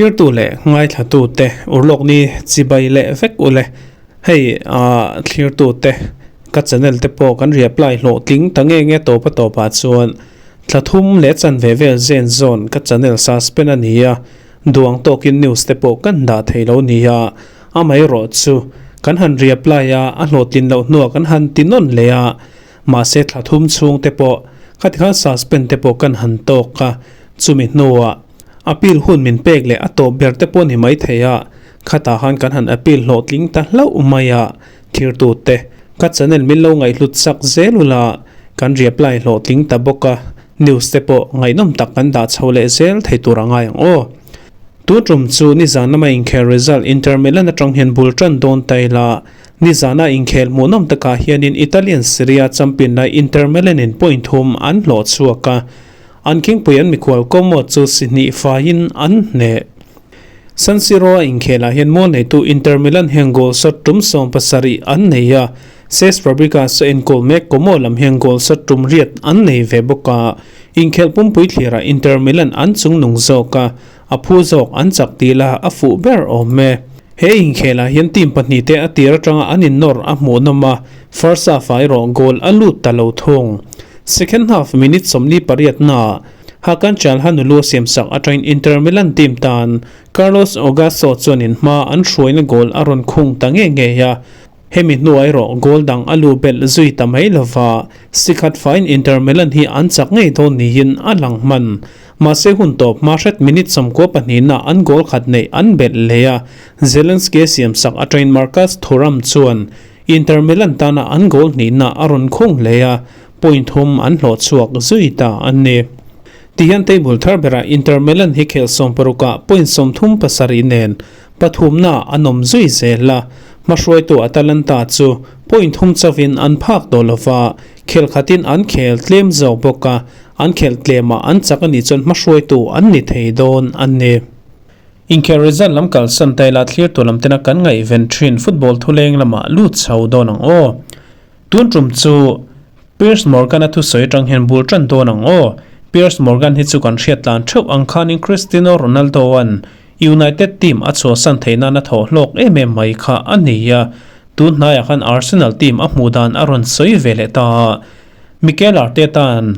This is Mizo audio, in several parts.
Thlirtu leh ngaithlatu te urlawk ni chibai leh vek ule. Hei ah thlirtu te ka channel te pawh kan reapply hlawhtling ta nge nge tawp a tawpah chuan thla thum leh chanve vel zen zawn ka channel suspend a ni a, duang tawkin news te pawh kan dah thei lo ni a, amaherawh chu kan han reapply a, a hlawhtlin loh hnuah kan han ti nawn leh a, mahse thla thum chhung te pawh khati khan suspend te pawh kan han tawk a, chumi hnuah appeal hun min pek leh a tawp ber te pawh ni mai thei a, khatah khan kan han appeal hlawhtling ta hlauh mai a, thirtute ka channel min lo ngaihhlut chak zel ula kan reapply hlawhtling ta bawk a, news te pawh ngaihnawm tak kan dah chho leh zel thei tur a ngai ang aw. Tun tum chu nizan lama inkhel result Inter Milan atang hian bul tan dawn ta ila, nizana inkhel hmuhnawm takah hianin Italian Serie A champion lai Inter Milan in point thum an hlawh chhuak a, an khingpui an mikhual Como chu si hnih faiin an hneh. San Siro a inkhelah hian mual neitu Inter Milan hian goal shot tum 70 an nei a, Cesc Fabregas a enkawl mek Como lam hian goal shot tum riat an nei ve bawk a. Inkhelh pumpui thlirah Inter Milan an chungnung zawk a, a phu zawk an chak tih lah a fuh ber awm e. He inkhelah hian team pahnihte a tir atanga an innawr a hmuhnawm a, first half-ah erawh goal a lut ta lo thung. Second half minute 48-naah Hakan Calhanoglu a siamsak atangin Inter Milan team tan Carlos Augusto chuanin hma an hruaina goal a rawn khung ta ngei ngei a, Hemi hnuah erawh goal dang a lu belh zui ta mai lova, si khat faiin Inter Milan hi an chak ngei dawn niin a lang hman. Mahse hun tawp hma hret minute 92 ah an goal khat neih an belh leh a, Zielinski siamsak atangin Marcus Thuram chuan Inter Milan tana an goal hnihna a rawn khung leh a, point thum an hlawh chhuak zui ta a ni. Tihian table thar berah Inter Milan hi khel 60 ah point 37 nen Pathumna an awm zui zel a, hmahruaitu Atalanta chu point thum chauhin an phak tawh lova, khel khatin an khel tlem zawk bawk a, an khelh tlemah an chak a nih chuan hmahruaitu an ni thei dawn a ni. Inkhel result lam kalsan taila thlirtu lam tena kan ngaihven thin football thuleng lamah lut chho dawn ang aw. Tun tum chu Piers Morgan-a thusawi atang hian bul tan dawn ang aw. Piers Morgan hi chu kan hriat tlan theuh ang khanin Cristiano Ronaldo-a'n United team a chhuahsan theih nana thawh hlawk em em mai kha a ni a, tun hnaiah khan Arsenal team a hmuh dan a rawn sawi ve leh ta a. Mikel Arteta-a'n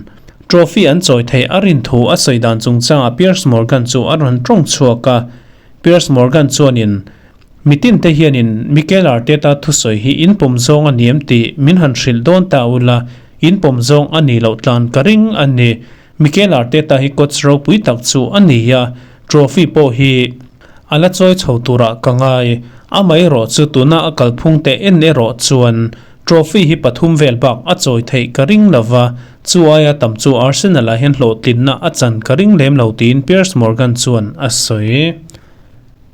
trophy an chawi theih a rin thu a sawi dan chungchangah Piers Morgan chu a rawn tawng chhuak a. Piers Morgan chuanin Mitin te hianin Mikel Arteta thusawi hi in pawm zawng a ni em tih min han hrilh dawn ta ula, in pawm zawng a nih loh tlan ka ring a ni. Mikel Arteta hi coach ropui tak chu a ni a, trophy pawh hi a la chawi chho turah ka ngai. Amaherawh chu tuna a kalphung te en erawh chuan trophy hi pathum vel bak a chawi theih ka ring lova, chu aia tam chu Arsenal ah hian hlawhtlinna a chan ka ring lem lo tiin Piers Morgan chuan a sawi.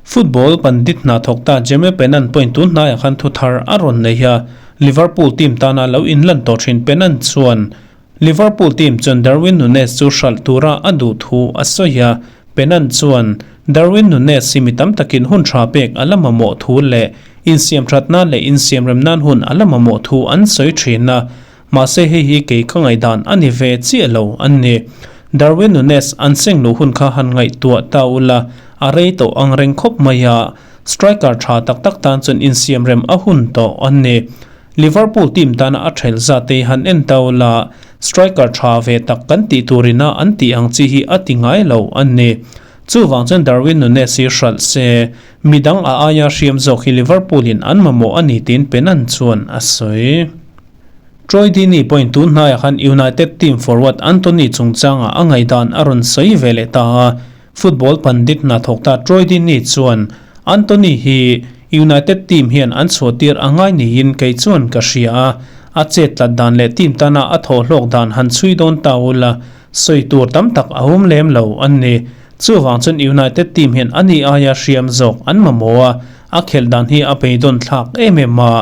Football pandit hna thawk ta Jamie Pennant pawhin tun hnaiah khan thu thar a rawn nei a, Liverpool team tana lo inlan tawh thin Pennant chuan Liverpool team chuan Darwin Nunez chu hralh tura a duh thu a sawi a, Pennant chuan Darwin Nunez hi mi tam takin hun tha pek a la mamawh thu leh insiam that nan leh insiam rem nan hun a la mamawh thu an sawi thin a, mahse hei hi kei ka ngaihdan a ni ve chiah lo an ni. Darwin Nunez an seng luh hun kha han ngaihtuah ta ula, A rei tawh ang reng khawp mai a, striker tha tak tak tan chuan insiam rem a hun tawh an ni. Liverpool team tana a thelh zat te hi han en ta ula, striker tha ve tak kan tih turina an tih ang chi hi a ti ngai lo an ni. Chuvang chuan Darwin Nunez hi hralh se, midang a aia hriam zawk hi Liverpool in an mamawh a ni tiin Pennant chuan a sawi. Troy Deeney pawhin tun hnaiah khan United team forward Antony chungchangah a ngaihdan a rawn sawi ve leh ta a, Football pandit hna thawk ta Troy Deeney chuan Antony hi United team hian an chhuahtir a ngai niin kei chuan ka hria a, a chet tlat dan leh team tana a thawh hlawk dan han chhui dawn ta ula, sawi tur tam tak a awm lem lo an ni. Chuvang chuan United team hian ani aia hriam zawk an mamawh a, a khelh dan hi a beidawn thlak em em a,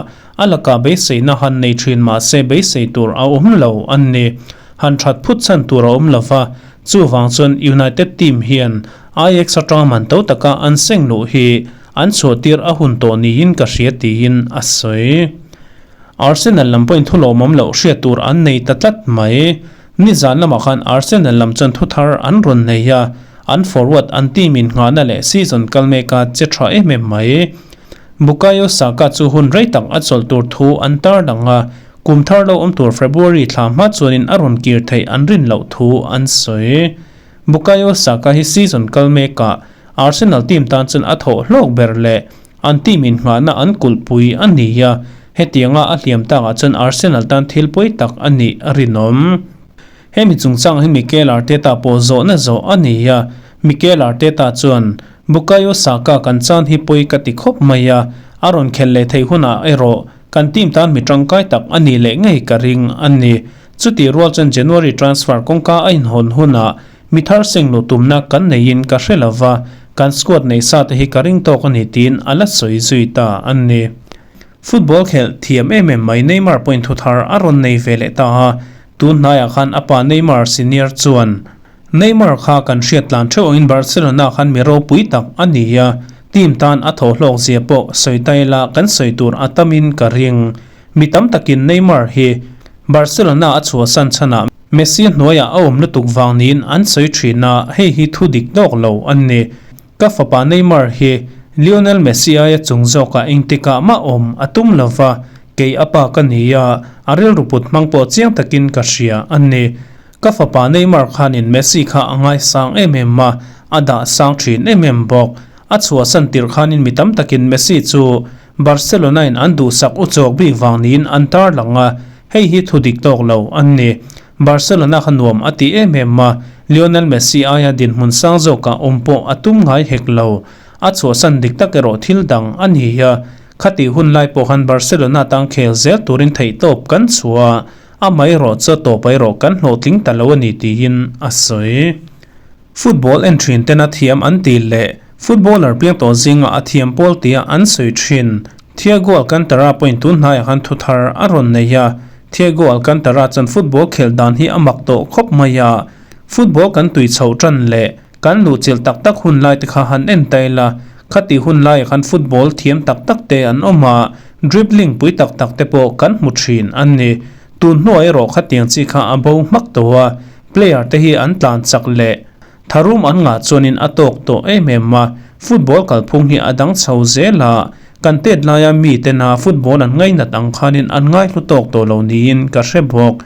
a lakah beiseina han nei thin mahse beisei tur a awm lo an ni. Han that phut chhan tur a awm lova, Chuvang chuan United team hian Ajax atanga man to taka an seng luh hi an chhuahtir a hun tawh niin ka hria tiin a sawi. Arsenal lam pawhin thu lawmawm loh hriat tur an nei ta tlat mai. Nizan lamah khan Arsenal lam chuan thu thar an rawn nei a, An forward an team in nghahna leh season kal meka che tha em em mai. Bukayo Saka chu hun rei tak a chawlh tur thu an tarlang a, kum thar lo awm tur February thla hma chuanin a rawn kir theih an rin loh thu an sawi. Bukayo Saka hi season kal mekah Arsenal team tan chuan a thawh hlawk ber leh an team in nghahna an kulhpui a ni a, hetianga a hliam takah chuan Arsenal tan thil pawi tak a nih a rinawm. Hemi chungchang hi Mikel Arteta pawh zawhna zawh a ni a, Mikel Arteta chuan, Bukayo Saka kan chan hi pawi ka ti khawp mai a, a rawn khelh leh theih hunah erawh kan team tan mi tangkai tak a nih leh ngei ka ring a ni. Chutih rual chuan January transfer kawngka a inhawn hunah mi thar seng luh tumna kan neiin ka hre lova, kan squad neih sa te hi ka ring tawk a ni tiin a la sawi zui ta a ni. Football khelh thiam em em mai Neymar pawhin thuthar a rawn nei ve leh ta a, tun hnaiah khan a pa Neymar senior chuan, Neymar kha kan hriat tlan theuh angin Barcelona khan mi ropui tak a ni a, team tan a thaw hlawk zia pawh sawi ta ila kan sawi tur a tamin ka ring. Mi tam takin Neymar hi Barcelona a chhuahsan chhanah Messi hnuaiah a awm lutuk vang niin an sawi thin a, hei hi thu dik tawk lo a ni. Ka fapa Neymar hi Lionel Messi aia chung zawkah engtikah mah awm a tum lo va, kei a pa ka ni a, a rilru put hmang pawh chiang takin ka hria a ni. Ka fapa Neymar khanin Messi kha a ngaisang em em a, a dah sang thin em em bawk. A chhuahsan tirh khanin mi tam takin Messi chu Barcelona-in an duhsak uchawk bik vang niin an tarlang a, hei hi thu dik tawk lo a ni. Barcelona kha nuam a ti em em a, Lionel Messi aia dinhmun sang zawkah awm pawh a tum ngai hek lo. A chhuahsan dik tak erawh thil dang a ni a, khatih hun lai pawh khan Barcelona tang khel zel turin theihtawp kan chhuah a, amaherawh chu a tawp erawh kan hlawhtling ta lo a ni tiin a sawi. Football en thin ten a thiam an ti leh footballer piang tawh zinga a thiam pawl tia an sawi thin. Thiago Alcantara pawhin tun hnaiah khan thu thar a rawn nei a, Thiago Alcantara chuan football khelh dan hi a mak tawh khawp mai a, football kan tui chhoh tan leh kan luhchilh tak tak hun lai te kha han en ta ila, khati hun laiah khan football thiam tak tak te an awm a, dribbling pui tak tak te pawh kan hmu thin a ni. Tun hnuah erawh khatiang chi kha a bo hmak tawh a, Player te hi an tlan chak leh tharum an ngah chuanin a tawk tawh em em a, football kalphung hi a dang chho zel a, kan tet laia mi tena football an ngainat ang khanin an ngaihlu tawk tawh lo niin ka hre bawk.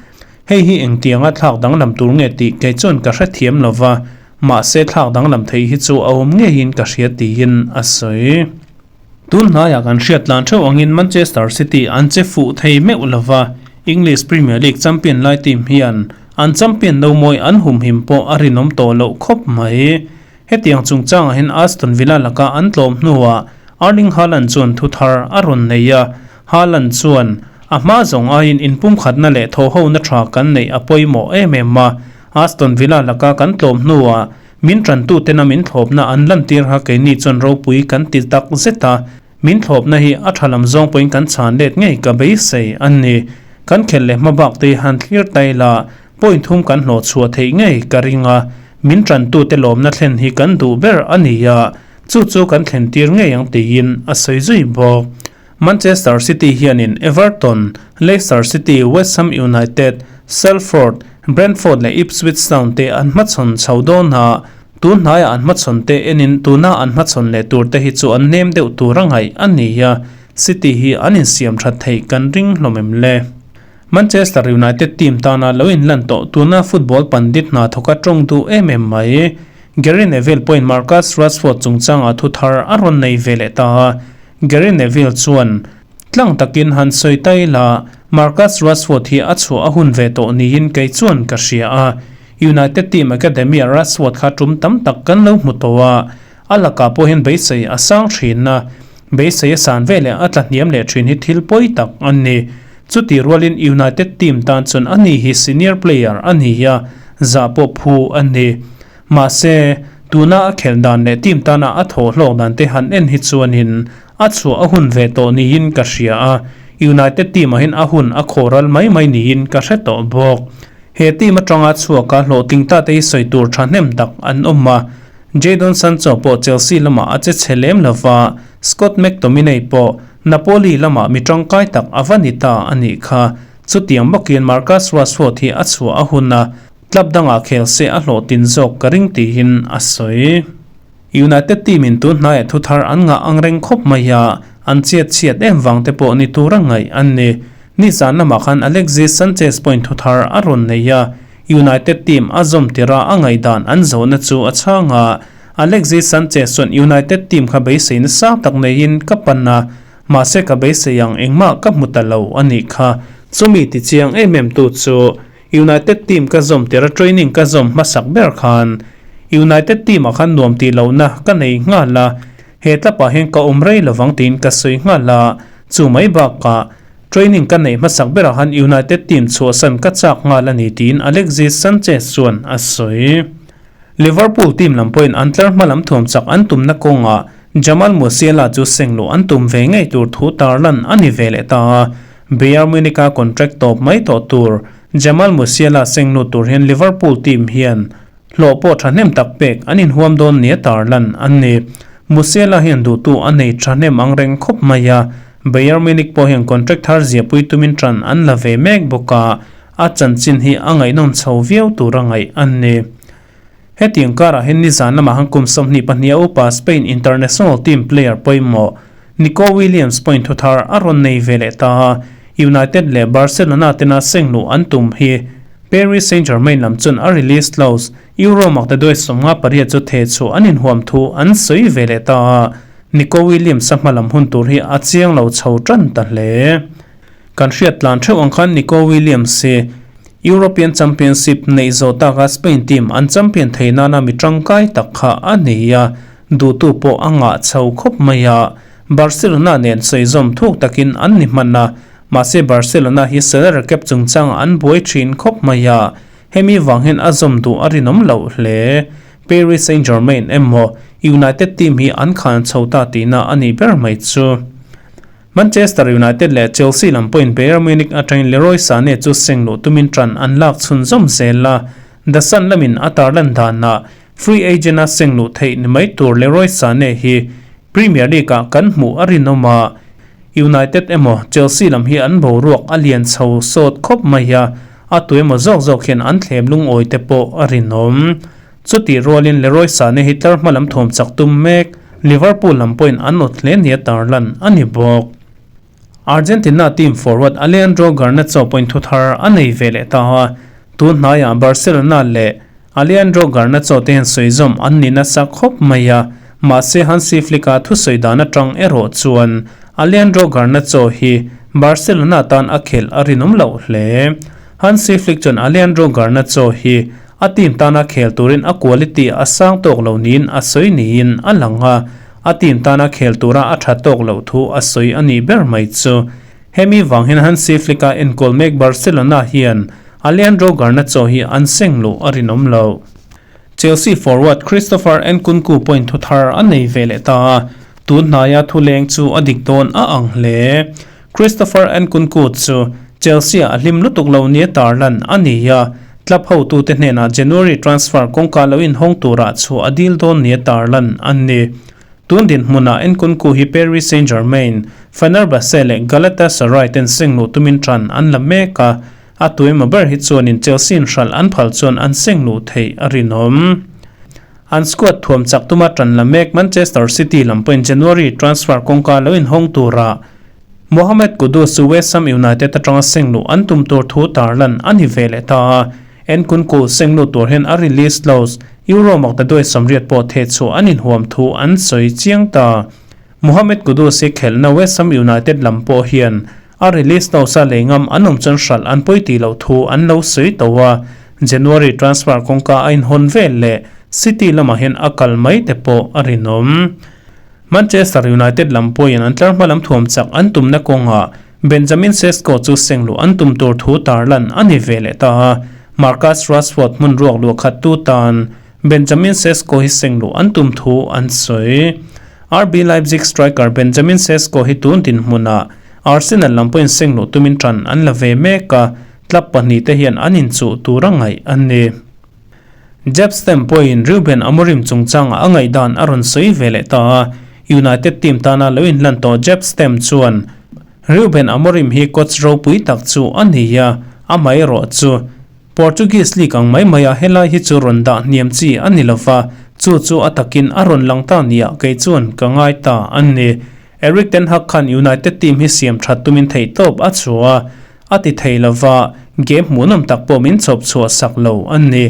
Hei hi engtianga thlak danglam tur nge tih kei chuan ka hrethiam lo va, mahse thlak danglam theih hi chu a awm ngeiin ka hria tiin a sawi. Tun hnaiah kan hriat tlan theuh angin Manchester City an che fuh thei meuh lova, English Premier League champion lai team hian an champion no mawi an humhim pawh a rinawm tawh loh khawp mai. Hetiang chungchangah hian Aston Villa laka an tlawm hnuah Erling Haaland chuan thu thar a rawn nei a, Haaland chuan, A hma zawng aiin inpumkhatna leh thawhhona tha kan neih a pawimawh em em a, Aston Villa laka kan tlawm hnuah Min tantutena min thlawpna an lantir kha keini chuan ropui kan ti tak zet a, min thlawpna hi a tha lam zawng pawhin kan chhan let ngei ka beisei a ni. Kan khelh leh hma bak te hi han thlir ta ila, point thum kan hlawh chhuah theih ngei ka ring a, min tantute lawmna thlen hi kan duh ber a ni a, chu chu kan thlen tir ngei ang tiin a sawi zui bawk. Manchester City hianin Everton, Leicester City, West Ham United, Salford, Brentford leh Ipswich Town te an hmachhawn chho dawn a, tun hnaiah an hmachhawn te enin tuna an hmachhawn leh tur te hi chu an nem deuh tur a ngaih a ni a, City hi an insiam that theih kan ring hlawm em le? Manchester United team tana lo inlan tawh tuna football pandit hna thawka tawng duh em em mai. Gary Neville pawhin Marcus Rashford chungchangah thu thar a rawn nei ve leh ta a, Gary Neville chuan, Tlang takin han sawi ta ila, Marcus Rashford hi a chhuah a hun ve tawh niin kei chuan ka hria a. United team academy-ah Rashford kha tum tam tak kan lo hmu tawh a, a lakah pawh hian beisei a sang thin a, beisei a san ve leh a tla hniam leh thin hi thil pawi tak a ni. Chutih rualin United team tan chuan ani hi senior player a ni a, zah pawh phu a ni. Mahse, tuna a khelh dan leh team tana a thawh hlawk dan te han en hi chuanin a chhuah a hun ve tawh niin ka hria a, United team ah hian a hun a khawh ral mai mai niin ka hre tawh bawk. He team atanga chhuaka hlawhtling ta te hi sawi tur thahnem tak an awm a, Jadon Sancho pawh Chelsea lamah a che chhe lem lo va, Scott McTominay pawh Napoli lamah mi tangkai tak a va ni ta a nih kha. Chutiang bawkin Marcus Rashford hi a chhuah a hun a. Club dangah khel se a hlawhtlin zawk ka ring tiin a sawi. United team in tun hnaiah thu thar an ngah ang reng khawp mai a, an chiat chhiat em vang te pawh ni tur a ngaih an ni. Nizan lamah khan Alexis Sanchez pawhin thu thar a rawn nei a, United team a zawm tirh a a ngaihdan an zawhna chu a chhang a. Alexis Sanchez chuan United team kha beisei nasa tak neiin ka pan a, mahse ka beisei ang engmah ka hmu ta lo a nih kha. Chumi tichiang em em tu chu United team ka zawm tirh a training ka zawm hmasak ber khan United team ah khan nuam tih lohna ka nei nghal a, he tlapah hian ka awm rei lovang tiin ka sawi nghal a, chu mai bakah training ka neih hmasak berah khan United team chhuahsan ka chak nghal a ni tiin Alexis Sanchez chuan a sawi. Liverpool team lam pawhin an tlar hma lam thuam chak an tumna kawngah Jamal Musiala chu seng luh an tum ve ngei tur thu tarlan a ni ve leh ta a. Bayern Munich-a contract tawp mai tawh tur Jamal Musiala seng lut tur hian Liverpool team hian hlawh pawh thahnem tak pek an inhuam dawn nia tarlan an ni. Musiala hian duhtu a nei thahnem ang reng khawp mai a, Bayern Munich pawh hian contract thar ziahpui tumin tan an la ve mek bawk a, a chanchin hi a ngaihnawm chho viau tur a ngaih an ni. Hetiang karah hian nizan lamah han kum 22 a upa Spain international team player pawimawh Nico Williams pawhin thu thar a rawn nei ve leh ta a, United leh Barcelona tena seng luh an tum hi Paris Saint-Germain lam chuan a release clause Euro maktaduai 58 chu theh chhuah an inhuam thu an sawi ve leh ta a, Nico Williams-a hmalam hun tur hi a chiang lo chho tan ta hle. Kan hriat tlan theuh ang khan Nico Williams hi European Championship neih zawh taka Spain team an champion thei nana mi tangkai tak kha a nei a, duhtu pawh a ngah chho khawp mai a. Barcelona nen sawizawm thuk takin an ni hman a, mahse Barcelona hi salary cap chungchangah an buai thin khawp mai a, hemi vang hian a zawm duh a rinawm loh hle. Paris Saint-Germain emaw United team hi an khan chho ta tihna a nih ber mai chu. Manchester United leh Chelsea lam pawhin Bayern Munich atangin Leroy Sane chu seng luh tumin tan an lak chhunzawm zel a, The Sun lamin a tarlan danah free agent-a seng luh theih ni mai tur Leroy Sane hi Premier League-ah kan hmuh a rinawm a, United emaw Chelsea lam hi an boruak a lian chho sawt khawp mai a, a tu emaw zawk zawk hian an thlem lungawi te pawh a rinawm. Chutih rualin Leroy Sane hi tlar hma lam thuam chak tum mek, Liverpool lam pawhin an awt hle nia tarlan a ni bawk. Argentina team forward Alejandro Garnacho pawhin thu thar a nei ve leh ta a, tun hnaiah Barcelona leh Alejandro Garnacho te hian sawizawm an ni nasa khawp mai a, mahse Hansi Flick-a thusawi dan atang erawh chuan Alejandro Garnacho hi Barcelona tan a khelh a rinawm loh hle. Hansi Flick chuan Alejandro Garnacho hi a team tana khel turin a quality a sang tawk lo niin a sawi niin a lang a, a team tana khel tura a tha tawk loh thu a sawi a nih ber mai chu. Hemi vang hian Hansi Flick-a enkawl mek Barcelona hian Alejandro Garnacho hi an seng luh a rinawm lo. Chelsea forward Christopher Nkunku pawhin thu thar a nei ve leh ta a, tun hnaia thu leng chu a dik dawn a ang hle. Christopher Nkunku chu Chelsea-ah a hlim lutuk lo nia tarlan a ni a, club hotute hnenah January transfer kawngka lo inhawng turah chhuah a dil dawn nia tarlan a ni. Tun dinhmunah Nkunku hi Paris Saint-Germain, Fenerbahce leh Galatasaray ten seng luh tumin tan an la mek a, a tuemaw ber hi chuanin Chelsea-in hralh an phal chuan an seng luh theih a rinawm. An squad thuam chak tuma tan la mek Manchester City lam pawhin January transfer kawngka lo inhawng turah Mohammed Kudus chu West Ham United atanga seng luh an tum tur thu tarlan a ni ve leh ta a, Nkunku seng lut tur hian a release clause Euro maktaduai 80 pawh theh chhuah an inhuam thu an sawi chiang ta. Mohammed Kudus hi khelhna West Ham United lam pawh hian a release clause a lei ngam an awm chuan hralh an pawi tih loh thu an lo sawi tawh a, January transfer kawngka a inhawn vel leh City lamah hian a kal mai te pawh a rinawm. Manchester United lam pawhin an tlar hma lam thuam chak an tumna kawngah Benjamin Sesko chu seng luh an tum tur thu tarlan a ni ve leh ta a, Marcus Rashford hmun ruak luah khat tu tan Benjamin Sesko hi seng luh an tum thu an sawi. RB Leipzig striker Benjamin Sesko hi tun dinhmunah Arsenal lam pawhin seng luh tumin tan an la ve mek a, club pahnihte hian an inchuh tur a ngaih a ni. Jeb Stem pawhin Ruben Amorim chungchangah a ngaihdan a rawn sawi ve leh ta a, United team tana lo inhlan tawh Jeb Stem chuan Ruben Amorim hi coach ropui tak chu a ni a, amaherawh chu. Portuguese League ang mai maia helai hi chu rawn dah hniam chi a ni lova, chu chu a takin a rawn lang ta nia kei chuan ka ngai ta a ni. Erik ten Hag khan United team hi siam that tumin theihtawp a chhuah a, a ti thei lova, game hmuhnawm tak pawh min chawp chhuah sak lo a ni.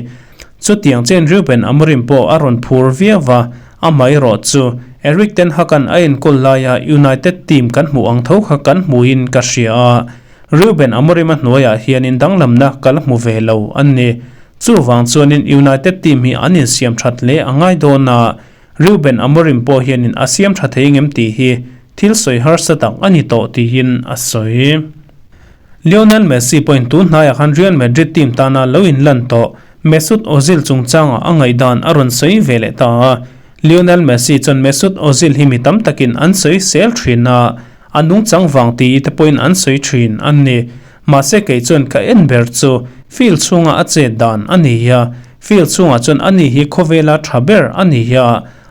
Chutiang chen Ruben Amorim pawh a rawn phur viau va, amaherawh chu Erik ten Hag-a'n a enkawl laia United team kan hmuh ang tho kha kan hmuhin ka hria a, Ruben Amorim-a hnuaiah hianin danglamna ka la hmu ve lo a ni. Chuvang chuanin United team hi an insiam that hle a ngai dawn a, Ruben Amorim pawh hianin a siam tha thei ngem tih hi thil sawi harsa tak a ni tawh tiin a sawi. Lionel Messi pawhin tun hnaiah khan Real Madrid team tana lo inlan tawh Mesut Ozil chungchangah a ngaihdan a rawn sawi ve leh ta a. Lionel Messi chuan Mesut Ozil hi mi tam takin an sawi sel thin a, A nungchang vang ti te pawhin an sawi thin a ni. Mahse kei chuan ka en ber chu field chhunga a chet dan a ni a, field chhungah chuan ani hi khawvela tha ber a ni a,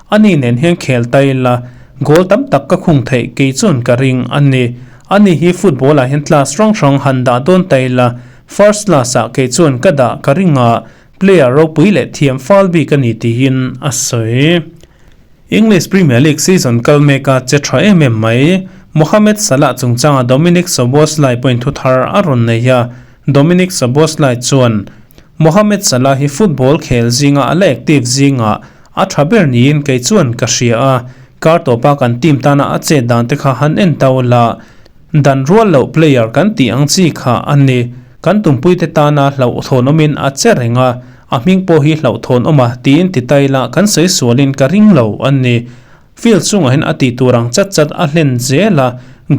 ani nen hian khel ta ila goal tam tak ka khung theih kei chuan ka ring a ni. Ani hi football ah hian class hrang hrang han dah dawn ta ila first class ah kei chuan ka dah ka ring a, player ropui leh thiam fal bik a ni tiin a sawi. English Premier League season kal meka che tha em em mai. Mohamed Salah chungchanga Dominik Szoboszlai pawhin thu thar a rawn nei a, Dominik Szoboszlai chuan Mohamed Salah hi football khel zinga a la active zinga a tha ber niin kei chuan ka hria a, kar tawpa kan team tana a chet dan te kha han en tau la, dan rual loh player kan tih ang chi kha a ni. Kan tumpuite tana hlauhthawnawmin a che reng a, A hming pawh hi hlauhthawn awm a, tiin ti tai la kan sawi sualin ka ring lo a ni. Field chungah hian a tih tur ang chat chat a hlen zel a,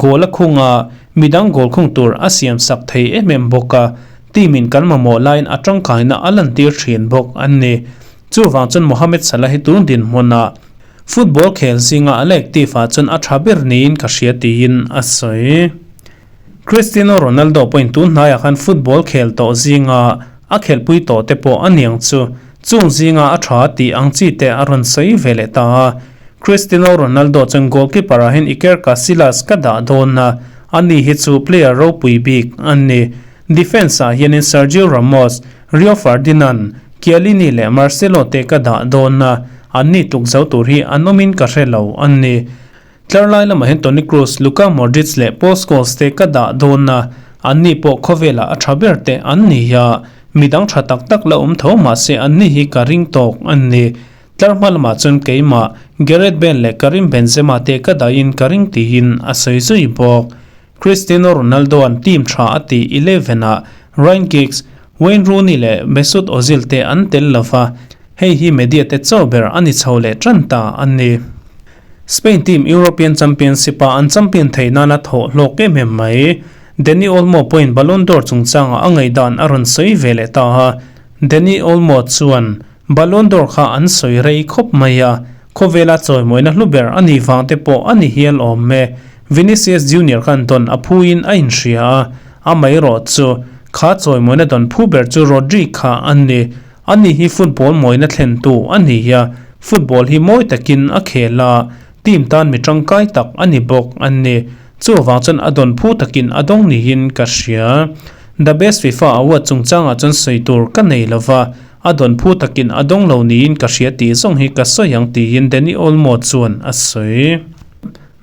goal a khung a, midang goal khung tur a siam sak thei em em bawk a, team in kan mamawh laiin a tangkaina a lantir thin bawk a ni. Chuvang chuan Mohamed Salah hi tun dinhmunah football khel zinga a la active ah chuan a tha ber niin ka hria tiin a sawi. Cristiano Ronaldo pawhin tun hnaiah khan football khel tawh zinga a khelhpui tawh te pawh a niang chu chung zinga a tha tih ang chi te a rawn sawi ve leh ta a. Cristiano Ronaldo chuan goalkeeper ah hian Iker Casillas ka dah dawn a, ani hi chu player ropui bik a ni. Defence ah hianin Sergio Ramos, Rio Ferdinand, Chiellini leh Marcelo te ka dah dawn a, anni tluk zo tur hi an awmin ka hre lo a ni. Tlar lai lamah hian Toni Kroos, Luka Modric leh Paul Scholes te ka dah dawn a, anni pawh khawvelah a tha ber te an ni a, midang tha tak tak la awm tho mahse anni hi ka ring tawk a ni. Tlar hma lamah chuan keimah, Gareth Bale leh Karim Benzema te ka dahin ka ring tiin a sawi zui bawk. Cristiano Ronaldo-a'n team tha a tih 11-ah Ryan Giggs, Wayne Rooney leh Mesut Ozil te an tel lova, hei hi media te chaw ber a ni chho leh tan ta a ni. Spain team European Championship-a an champion theih nana thawh hlawk em em mai. Dani Olmo pawhin Ballon d'Or chungchangah a ngaihdan a rawn sawi ve leh ta a. Dani Olmo chuan, Ballon d'Or kha an sawi rei khawp mai a, khawvela chawimawina hlu ber a nih vang te pawh a ni hial awm e. Vinicius Junior khan don a phuin a inhria a, amaherawh chu kha chawimawina don phu ber chu Rodri kha a ni. Ani hi football mawina thlentu a ni a, football hi mawi takin a khel a, team tan mi tangkai tak a ni bawk a ni. Chuvang chuan a dawn phu takin a dawng niin ka hria. The Best FIFA Award chungchangah chuan sawi tur ka nei lova, a dawn phu takin a dawng lo niin ka hria tih zawng hi ka sawi ang tiin Dani Olmo chuan a sawi.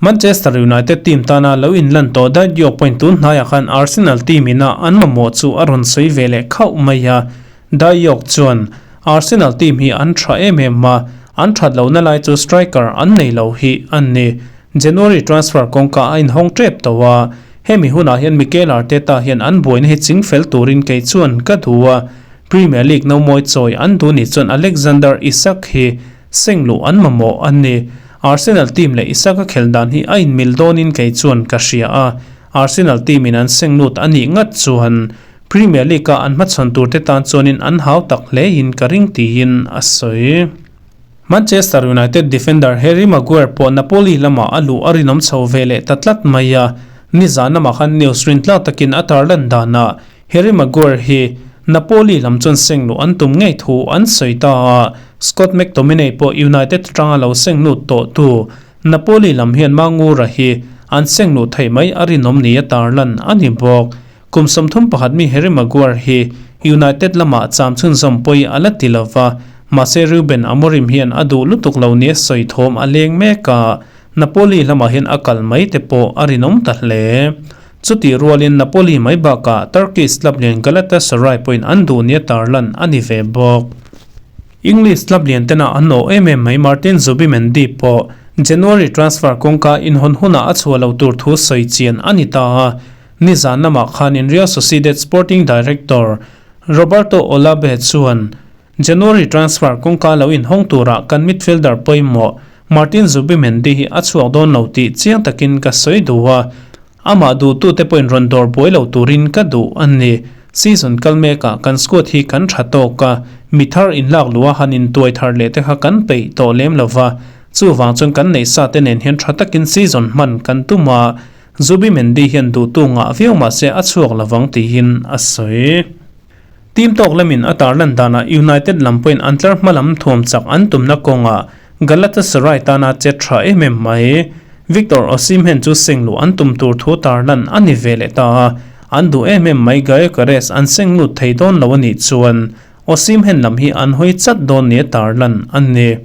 Manchester United team tana lo inlan tawh Didier pawhin tun hnaiah khan Arsenal team ina an mamawh chu a rawn sawi ve leh khauh mai a, Dayok chuan, Arsenal team hi an tha em em a, an that lohna lai chu striker an nei lo hi a ni. January transfer kawngka a inhawng tep tawh a, hemi hunah hian Mikel Arteta hian an buaina hi ching fel turin kei chuan ka duh a, Premier League nomawi chawi an duh nih chuan Alexander Isak hi seng luh an mamawh a ni. Arsenal team leh Isak a khelh dan hi a inmil dawnin kei chuan ka hria a, Arsenal team in an seng lut a nih ngat chuan Premier League-a an hmachhawn turte tan chuanin an hau tak hlein ka ring tiin a sawi. Manchester United defender Harry Maguire pawh Napoli lamah a luh a rinawm chho ve leh ta tlat mai a, nizan lamah khan news rintlak takin a tarlan danah Harry Maguire hi Napoli lam chuan seng luh an tum ngei thu an sawi ta a, Scott McTominay pawh United atanga lo seng lut tawhtu Napoli lam hian Mangura hi an seng luh theih mai a rinawm ni a tarlan a ni bawk. Kum 31 mi Harry Maguire hi United lamah cham chhunzawm pawi a la ti lova, mahse Ruben Amorim hian a duh lutuk lo nia sawi thawm a leng mek a, Napoli lamah hian a kal mai te pawh a rinawm ta hle. Chutih rualin Napoli mai bakah Turkish club lian Galatasaray pawhin an duh nia tarlan a ni ve bawk. English club lian tena an awh em em mai Martin Zubimendi pawh January transfer kawngka inhawn hunah a chhuah loh tur thu sawi chian a ni ta a. Nizan lamah khanin Real Sociedad sporting director Roberto Olabe chuan January transfer kawngka lo inhawng turah kan midfielder pawimawh Martin Zubimendi hi a chhuak dawn lo tih chiang takin ka sawi duh a, amah duhtute pawhin rawn dawr buai lo turin ka duh a ni. Season kal mekah kan squad hi kan tha tawk a, mi thar inlak luh a han intuai thar leh te kha kan peih tawh lem lo va, chuvang chuan kan neih sa te nen hian tha takin season hman kan tum a, Zubimendi hian duhtu ngah viau mahse a chhuak lovang tiin a sawi. Team tawk lamin a tarlan danah United lam pawhin an tlar hma lam thuam chak an tumna kawngah Galatasaray tana che tha em em mai. Victor Osimhen chu seng luh an tum tur thu tarlan a ni ve leh ta a, an duh em em mai Gyökeres an seng lut thei dawn lo a nih chuan Osimhen lam hi an hawi chat dawn nia tarlan a ni.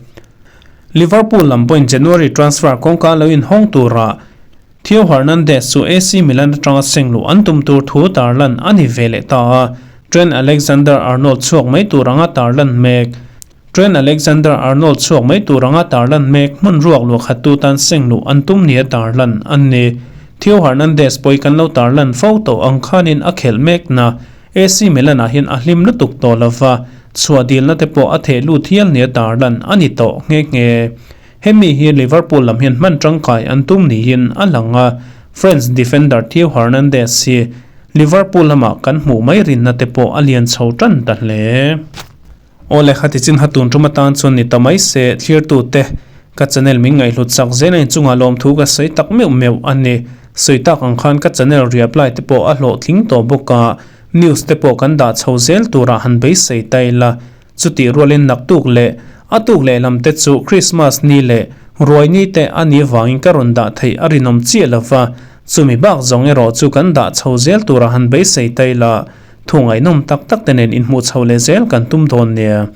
Liverpool lam pawhin January transfer kawngka lo inhawng turah Theo Hernandez chu AC Milan atanga seng luh an tum tur thu tarlan a ni ve leh ta a, Trent Alexander-Arnold chhuak mai tur anga tarlan mek. Trent Alexander-Arnold chhuak mai tur anga tarlan mek hmun ruak luah khattu tan seng luh an tum nia tarlan a ni. Theo Hernandez pawh hi kan lo tarlan fo tawh ang khanin a khelh mek na AC Milan ah hian a hlim lutuk tawh lova, chhuah dilna te pawh a theh lut hial nia tarlan a ni tawh nghe nghe. Hemi hi Liverpool lam hian hman tangkai an tum niin a lang a, French defender Theo Hernandez hi Liverpool lamah kan hmuh mai rinna te pawh a lian chho tan ta hle. Aw le khati chin ha tun tum atan chuan ni ta mai se thlirtute ka channel min ngaihhlut chak zel a inchungah lawmthu ka sawi tak meuh meuh a ni. Sawi tak ang khan ka channel reapply te pawh a hlawhtling tawh bawk a, news te pawh kan dah chho zel turah han beisei ta ila. Chutih rualin naktuk leh a tuk lehlam te chu Krismas ni leh ruai ni te a nih vangin ka rawn dah theih a rinawm chiah lo va, chumi bak zawng erawh chu kan dah chho zel tura han beisei ta ila, thu ngaihnawm tak tak te nen inhmuh chho leh zel kan tum dawn nia.